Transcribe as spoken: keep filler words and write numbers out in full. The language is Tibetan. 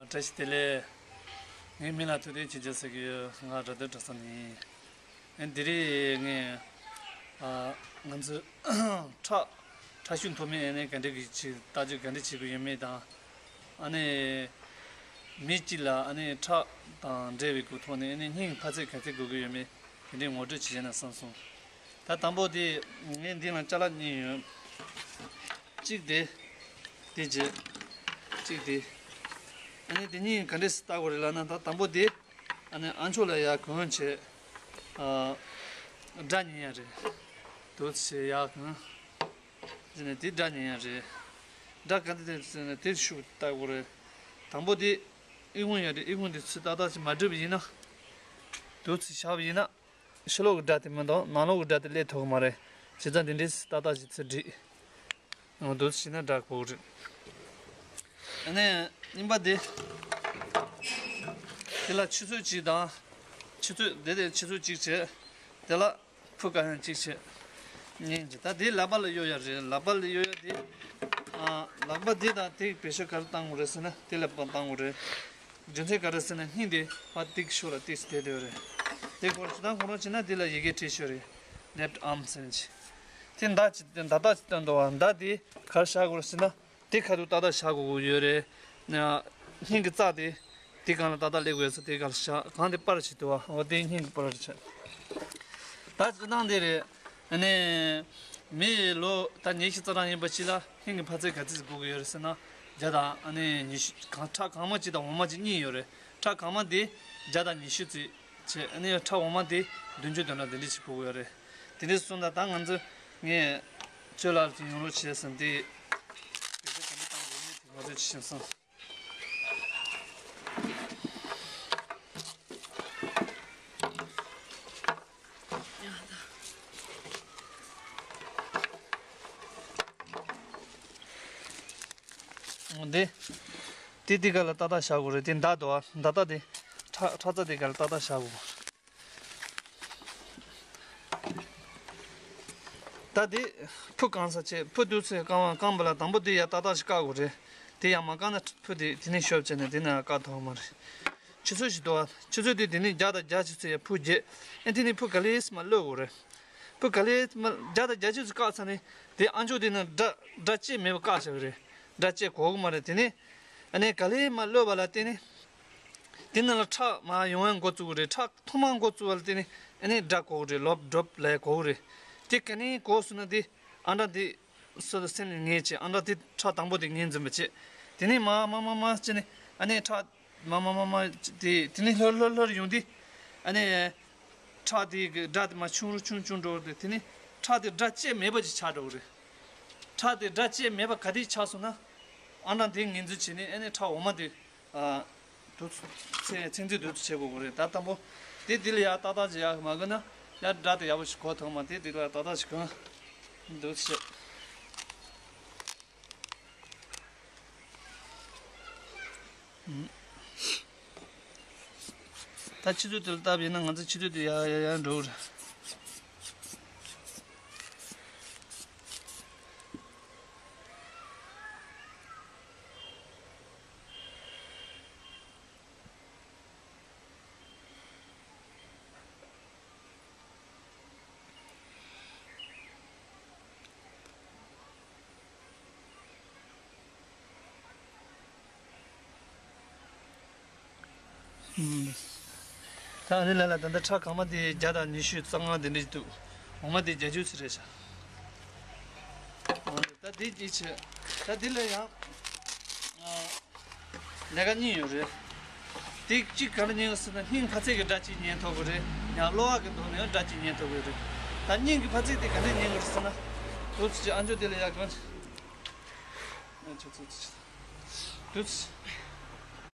བཀྲ་ཤིས་བདེ་ལེགས། ངའི་མིང་ལ་ཐུབ་བསྟན་ཆོས་རྒྱལ་ཟེར་གྱི་ཡོད། ང་ར་སྟོད་གྲྭ་ཚང་ནས་ཡིན། ཨ་འདི་རིང་ངས་ཨ་ང་ཚོའི་ཁྲག་ཁྲག་ཤུགས་མཐོ་དམན་ཨ་ནི་ག་འདྲ་གི་ཅིག་བརྟག་དཔྱད་ག་འདྲ་བྱེད་དགོས་ཡོད་མེད་དང་། ཨ་ནི་མི་གཅིག་ལ་ཨ་ནི་ཁྲག་དང་འབྲེལ་བའི་གི་ཐོག་ནས་ཨ་ནི་སྙིང་འཕར་ཚད་ག་ཚད་དགོས་ཀྱི་ཡོད་མེད་དེ་འདྲའི་ངོ་སྤྲོད་བྱེད་ན་བསམ་སོང་། ད་དང་པོ་དེ་ངས་འདི་ལ་ཅ་ལག་གཉིས་ཡོད། གཅིག་དེ། དེ་རྗེས། གཅིག་དེ། ཨ་ནི་དེ་གཉིས་ག་འདྲས་སེ་བལྟ་དགོས་རེད་ལབ་ན། ད་དང་པོ་དེ། ཨ་ནི་ཨ་མཆོག་ལ་ཡར་གོན་བྱས། ཨ། སྒྲ་ཉན་ཡ་རེད། འདུག་སེ་ཡར་གོན། ཟེར་ནས་དེ་སྒྲ་ཉན་ཡ་རེད། སྒྲ་ག་འདྲ་དེ་ཟེར་ནས་དེ་ཤུགས་བལྟ་དགོས་རེད། དང་པོ་དེ། ཨི་ཁུང་ཡ་རེད། ཨི་ཁུང་དེ་ཚུར་ཏག་ཏག་ཅིག་མ་སྒྲིག་པ་ཡིན་ན། འདུག་སེ་བཞག་པ་ཡིན་ན། ཕྱི་ལོགས་ཀྱི་སྒྲ་དེ་མི་འདུག་ནང་ལོགས་ཀྱི་སྒྲ་དེ་སླེབས་ཐུབ་ཀྱི་མ་རེད། བྱས་ཙང་དེ་འདྲས་ཏག་ཏག་ཅིག་ཚུར་སྒྲིག་ཨ་འདུག་སེ་བྱས་ན་སྒྲ་གོ་གི་རེད། ཨ་ནི་གཉིས་པ་དེ། དེ་ལ་ཆུ་ཚོད་གཅིག་དང་། ཆུ་ཚོད་དེ་དེ་ཆུ་ཚོད་གཅིག་བྱས། དེ་ལ་ཕུ་ཀ་ཡང་གཅིག་བྱས། གཉིས་བྱས། ད་དེ་ལག་པ་ལ་གཡོག་ཡ་རེད། ལག་པ་ལ་གཡོག་ཡ་དེ། ཨ། ལག་པ་དེ་དང་དེ་བེད་སྤྱོད་ག་རེ་བཏང་དགོས་རེད་ཟེར་ན། དེ་ལ་བཏང་དགོས་རེད། རྒྱུ་མཚན་ག་རེ་ཟེར་ན། སྙིང་དེ་ཕར་ཏིག་ཤོར་ལ་ཏིག་སེ་བསྡད་བསྡད་རེད། དེ་སྐོར་ཇི་ལྟར་གོ་རོགས་བྱས་ན། དེ་ལ་ཡི་གེ་བྲིས་ཤོར་རེད། left arm ཟེར་ནས། དེ་མདའ་ཅིག་དེ་མདའ་རྟགས་ཅིག་སྟོན་འདུག་བ། མདའ་དེ་ག་རེ་བཞག་དགོས་རེད་ཟེར་ན། དེ་ཁ་ཐུག་ཏག་ཏག་བཞག་དགོས་ཀྱི་ཡོད་རེད། སྙིང་གི་རྩ་དེ་དེ་སྒང་ལ་ཏག་ཏག་སླེབས་དགོས་ཟེར། དེ་སྒང་ལ་བཞག་གང་དེ་པར་ཞིག་འདུག་བ། འོ་དེ་སྙིང་གི་པར་ཆགས། ད་སྤྱིར་བཏང་དེ་རེད། ཨ་ནི་མི་ལོ་ད་ཉི་ཤུ་རྩ་གྲངས་ཡིན་པ་ཅིག་ལ་སྙིང་གི་འཕར་ཚད་ག་ཚོད་དགོས་ཀྱི་ཡོད་རེད་ཟེར་ན། བརྒྱ་དང་ཨ་ནི་ཉི་ཤུ། གང་ཁྲག་གང་མ་གཅིག་དང་འོ་མ་གཅིག་གཉིས་ཡོད་རེད། ཁྲག་གང་མ་དེ་བརྒྱ་དང་ཉི་ཤུ་ཙམ་བྱས། ཨ་ནི་ཁྲག་འོ་མ་དེ་བདུན་ཅུ་དོན་ལྔ་དེ་འདྲ་ཞིག་དགོས་ཀྱི་ཡོད་རེད། དེ་འདྲ་སོང་ཙང་ད་ང་ཚོ་ངས་ཅོ་ལགས་ཀྱི་ཡོང་རོགས་བྱས་ཟིན་ཏེ། བེད་སྤྱོད་ག་འདྲ་བཏང་དགོས་མིན་དེ་ངོ་སྤྲོད་བྱེད་བཞིན་སོང་། འདི། དེ་འདི་ག་ལ་ཏག་ཏག་བཞག་དགོས་རེད། དེ་མདའ་འདུག་ཨ། མདའ་རྟགས་དེ། ཁྲག་ཁྲག་རྩ་དེ་ག་ལ་ཏག་ཏག་བཞག་དགོས། ད་དེ་ཕུ་གང་ས་བྱས། ཕུ་འདུག་སེ་བཀང་བ། བཀང་བ་ལ་དང་པོ་དེ་ཡར་ཏག་ཏག་ཞིག་བཀག་དགོས་རེད། དེ་ཡར་མ་བཀག་ན་ཕུ་དེ་དེ་ནས་ཤོབ་བྱས་ནས་དེ་ནས་ཡར་བཀག་ཐུབ་མ་རེད། ཆུ་ཚོད་ཞིག་འདུག་ཨ། ཆུ་ཚོད་དེ་དེ་ནས་བརྒྱ་དང་བརྒྱད་ཅུ་ཚོད་ཡར་ཕུ་བརྒྱབ། ཨེ་དེ་ནས་ཕུ་ག་ལེ་སེ་མར་གློད་དགོས་རེད། ཕུ་ག་ལེ་སེ་མར་བརྒྱ་དང་བརྒྱད་ཅུ་ཚོད་བཀག་ཚར་ནས་དེ་ཨ་མཆོག་དེ་ནས་སྒྲ་སྒྲ་ཅིག་མེད་པ་བཀག་བཞག་གི་རེད། སྒྲ་ཅིག་གོ་གི་མ་རེད། དེ་ནས་ཨ་ནི་ག་ལེ་མར་གློད་པ་ལ་བརྟེན་ནས། དེ་ནང་ལ་ཁྲག་མར་ཡོང་ཡ་འགོ་བཙུགས་ཀྱི་རེད། ཁྲག་ཐོག་མར་འགོ་བཙུགས་པ་ལ་བརྟེན་ནས་ཨ་ནི་སྒྲ་གོ་གི་རེད། ལོབ་ཌོབ་ལབ་ཡ་གོ་གི་རེད། དེ་ག་ནས་གོ་སོང་ན་དེ་ཨ་འདྲ་དེ་སོ་སོ་སེམས་ལ་ངེས་བྱས། ཨ་འདྲ་དེ་ཁྲག་དང་པོ་དེ་ངོས་འཛིན་པ་བྱས། དེ་ནས་མར་མར་མར་མར་བྱས་ནས་ཨ་ནི་ཁྲག་མར་མར་མར་མར་དེ་དེ་ནས་ལྷོད་ལྷོད་ལྷོད་ཡོང་དུས། ཨ་ནི་ཁྲག་དེ་གི་སྒྲ་དེ་མར་ཆུང་རུ་ཆུང་ཆུང་འགྲོ་གི་རེད། དེ་ནས་ཁྲག་དེ་སྒྲ་ཅིག་མེད་པ་ཅིག་ཆགས་འགྲོ་གི་རེད། ཁྲག་དེ་སྒྲ་ཅིག་མེད་པ་ག་དུས་ཆགས་སོང་ན། ཨ་འདྲ་དེ་ངོས་འཛིན་བྱས་ནས་ཨ་ནི་ཁྲག་འོ་མ་དེ། ཨ། དུ་ཚེ་ཚེ་འཛིན་དུ་བྱེད་དགོས་ཀྱི་རེད། ད་དང་པོ་དེ་འདི་ལ་ཡར་ཏག་ཏག་ཅིག་ཡར་མ་གོན་ན་ཡར་སྒྲ་དེ་ཡག་པོ་ཞིག་གོ་ཐུབ་མ། དེ་འདི་ལ་ཏག་ཏག་ཅིག་གོན་འདུག་བྱེད། ད་ཆུ་ཚོད་དེ་ལ་བལྟས་པ་ཡིན་ན་ང་ཚོ་ཆུ་ཚོད་དེ་ཡར་ཡར་ཡར་འགྲོ་གི་རེད། ད་ཨ་ནི་ལ་ལ་ད་ལྟ་ཁྲག་གང་མ་དེ་བརྒྱ་དང་ཉི་ཤུ་རྩ་ལྔ་དེ་འདྲ་ཞིག་འདུག་འོ་མ་དེ་བརྒྱད་ཅུ་ཙམ་རེད་ཤག་ཨོ། ད་དེ་གཅིག་བྱས། ད་དེ་ལ་ཡང་ཨ་ལས་ཀ་གཉིས་ཡོད་རེད། དེ་གཅིག་ག་རེ་ཉན་གི་ཟེར་ན་སྙིང་འཕར་ཚད་ཀྱི་སྒྲ་གཅིག་ཉན་ཐུབ་ཀྱི་རེད། ཡང་གློ་བ་གི་མདུན་ནས་ཡང་སྒྲ་གཅིག་ཉན་ཐུབ་ཀྱི་རེད། ད་སྙིང་གི་འཕར་ཚད་དེ་ག་འདྲས་ཉན་གི་རེད་ཟེར་ན། དུ་ཚོད་ཅིག་ཨ་མཆོག་དེ་ལ་ཡག་གི། ཨ་ཆུ་ཚོད་ཅིག་དུ་ཚོད།